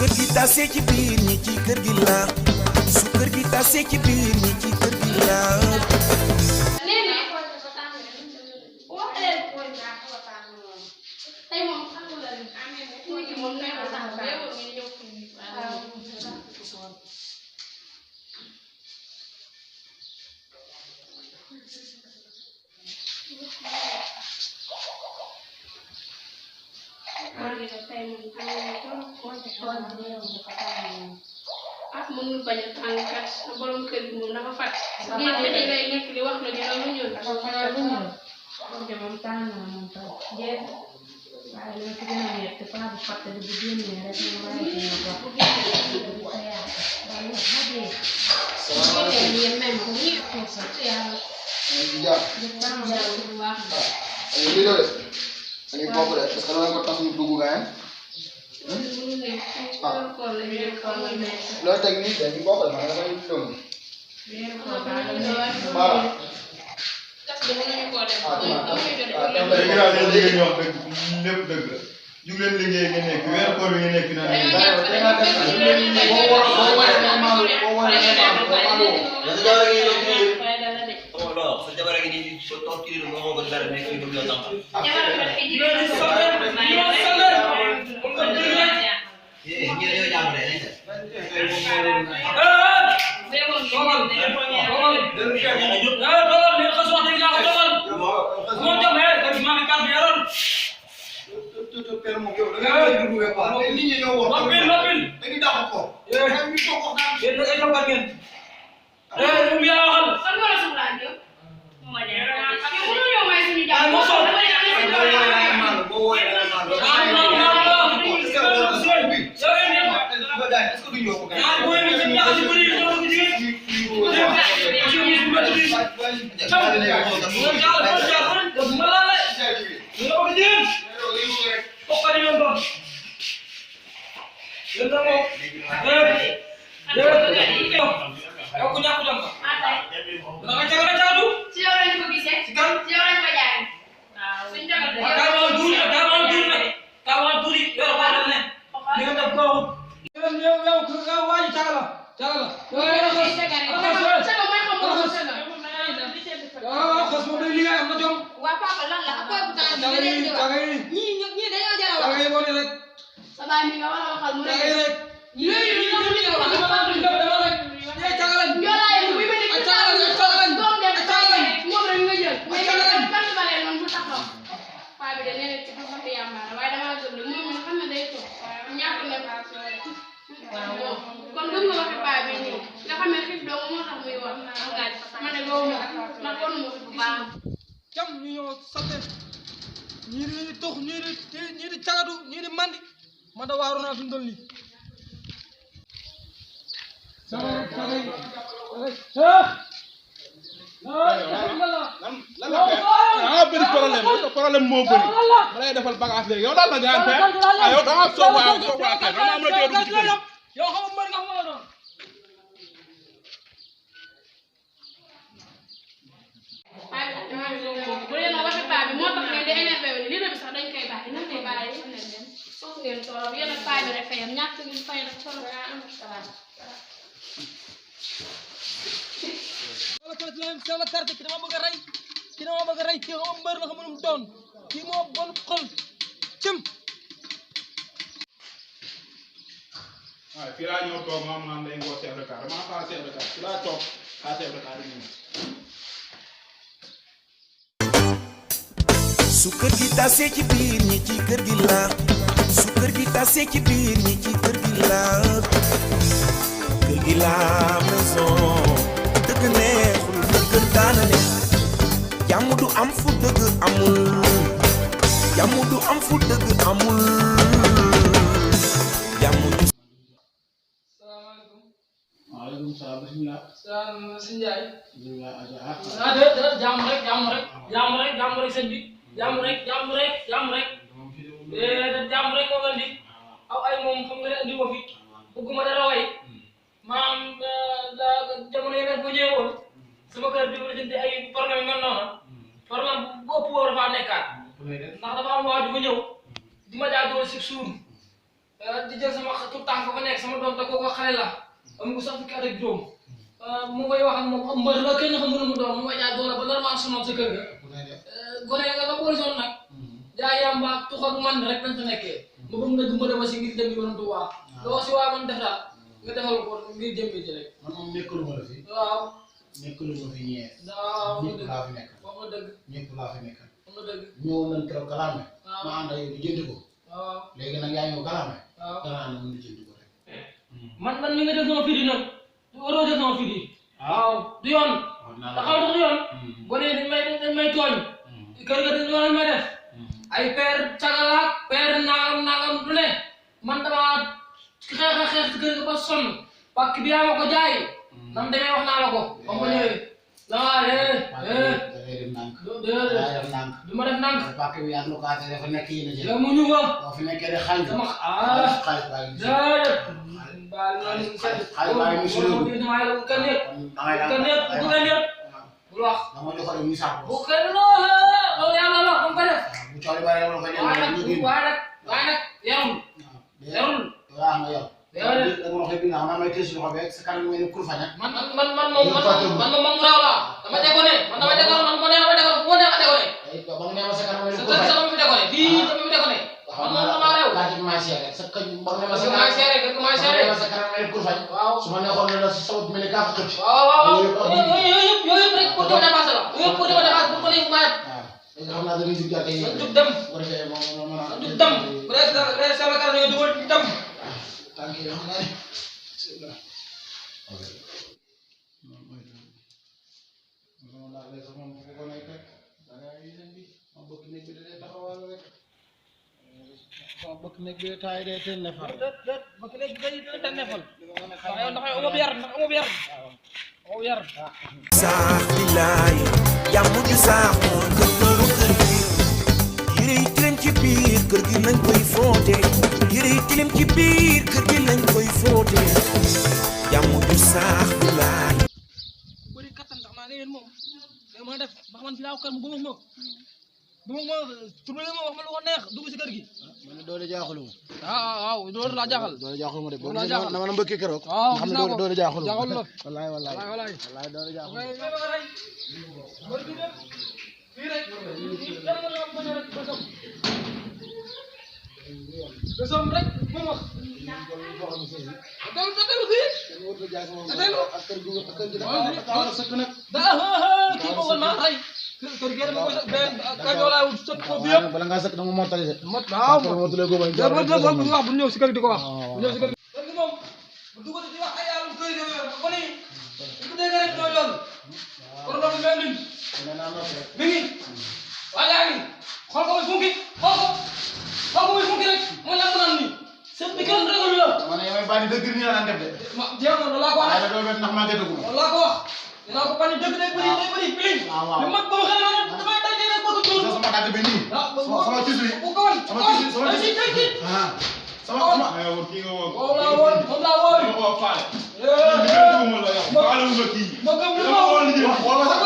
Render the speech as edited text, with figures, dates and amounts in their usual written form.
kër gi tasee ci biir ñi ci kër gi la su kër gi tasee ci biir ñi ci kër gi la mënul bañ a tàng kat borom kër gi moom dafa fàtt. ngeen dañuy lay nekk di wax lu ñu doon lu ñuul. moom tàng na moom tam jeex waaye li ma ci gën a nekk paa bu fàttali bu génnee rek ñu waaye ci ñoo wax bu génnee bu sa yaay waaye yow ma dee salaamaaleykum yéen même ko ñi ko sa ci yàlla ja di tam jàll bu baax li do de ani bokk de parce que ko tax ñu dugg gaay lo technique dañu bokk ma nga ñu doon voilà tas de mënuñu ko def ñu wax lépp dëgg la ñu leen liggéey ngeen nekk weer koor bi ngeen nekk na problème moo bëri ma lay defal bagage léegi yow daal la gaan fe yow da nga soog waa kay dama am la teew ci kër yow xam nga nga ma doon bu leen a waxe paa bi moo tax ngeen di énervé wu li bi sax dañ koy bàyyi nañ koy bàyyi foofu ngeen toog yéen a paa bi rek fayam ñàkk ngeen fay rek solo sama carte ki dama bëgg a rey ki dama bëgg a rey ki xam mbër la xam nu mu doon kii moo bon xol cëm waaw fii laa ñëw toog maam naan day ngoo chef de car dama xaar chef de car fii laa toog xaar chef de car yi ñëw su kër gi tasee ci biir ñi ci kër gi la su kër gi tasee ci biir ñi ci kër gi la maison dëgg neexul dëgg daana ne jàmm du am fu dëgg amul jàmm du am fu dëgg amul jàmm du waaleykum salaam bismillah salaam sëñ Ndiaye bismillah jàmm rek sëñ bi jàmm rek ko andi aw ay moom xam nga ne andi ko fi bëgguma dara way maam la jamono yi nag bu ñëwee woon sama kër bi ma jënd ay problème mel noonu problème bu ëpp woo dafa nekkaat ndax dafa am waaju bu ñëw di ma jaajoo si suur di jël sama tout tànk fa nekk sama doom te kooku xale la am ko sax fukki at ak juróom mu koy wax ak moom mbër la kenn xamul mu doon mu may jaay doole ba normal sonal sa kër ga gone nga nga boole son nag jaay yamba tux ak man rek dañ fa nekkee ma bëgg nga dimbale ma si ngir jëm yoonu Tuubaa loo si waa man def daal nga defal ko ngir jëm ji rek man moom nekkaluma la fi waaw nekkaluma fi ñee waaw ñëpp laa fi nekk wax nga dëgg ñëpp laa fi nekk wax nga dëgg ñëw nañ keroog kalaame ma ànd ak yow di jënd ko waaw léegi nag yaa ñëw kalaame waaw danaa ne mën di jënd ko rek man mi nga def sama fidi nag waroo def sama fidi waaw du yoon te xam nga du yoon gone dañ may tooñ kër ga dañ loolu may def ay père cagalaak père nangam du ne man dama xeex si kër ga ba sonn pàkk bi yaa ma ko jaay nam demee wax naa la ko ba ma ñëwee dama dangay dem nànk dangay dem nànk du ma def nànk pàkk bi ak locataire dafa nekk yéen a jël yow mu ñu ko boo fi nekkee de xaalis dama xaalis baa ngi déedéet baal naa leen seen xaalis baa ngi kenn yëpp kenn yëpp bul wax dama joxoon rek ñu saako bu kenn loolu yàlla la xam ko def bu coono bari la ko ñëw waaye nag yarul waaw nga yor da nga wax bi na ma may tëss loxo beeg sa kanam mel ni kurfañ man moom mu raw la dama déggone man dama déggone man mo neex ma déggone mo neex ma déggone ba nga neex sa kanam mel ni sa kurfañ sama mi déggone fii sama mi déggone man moom dama rew la ci ma séré sa kañ ba nga neex sa ma séré ko ma séré sa kanam mel ni kurfañ waaw su ma neexoon la sa sabab mel ni ka fa xëcc waaw yooyu rek pour dama dépassé la yooyu pour dama dépassé pour ko ni ma nga xam naa da ngay jug jàkkee yéen jug dem bu defee moom jug dem presque sama kanam nga dugal dem tànk yi xam naa ne bëgg nekk bi taay day teel nefal bëgg nekk day teel nefal waaye ndax amoo bi yar ndax amoo bi yar amoo yar saax billaay yàmm ju saax mooy këru kër gi yére yi tilim ci biir kër gi lañ koy fóote yére yi tilim ci biir kër gi lañ koy fóote yàmm ju saax billaay bëri kattan ndax naa ne yéen moom da ma def ba man fi laa ko kër mu bëgg ma tourné ma wax ma lu ko neex dugg si kër gi man doole jaaxulu waaw doole laa jaaxal doole jaaxulu ma de doole laa jaaxal dama la mbëkkee keroog waaw xam ne doole jaaxulu jaaxal la wallaay wallaay doole jaaxulu fii rek besom rek moom wax delu fii ak kër gi sëkk nag kii ko woon maa rey kër gi dama koy benn kañoo laa wut sëkk ko bi yëpp bala ngaa sëkk dama mottali de waaw mo tule go bañ bu wax bu ñëw si kër gi di ko wax bu ñëw si kër gi moom bu duggati di wax ay yàlla kër gi ko ni bu dégg rek ñoo yoon pour loolu mel ni mi ngi waa yaa ngi xool ko muy funki xool ko muy funki rek mu nekk naan ni seen bi kenn régalu la man yamay bani dëgg ni la def de ma jéem na laa ko wax ay do bet ndax ma gëddu ko laa ko wax dinaa ko bani dëgg day bëri piling li mag ba ma xam ne damay daj rek bëgg tuur sama dagg bi nii sama tisu bu ko woon sama tisu sama ki nga woo moom laa woon ko faale ni nga duguma la yow faale wu ma kii ma gëm li ma wala sa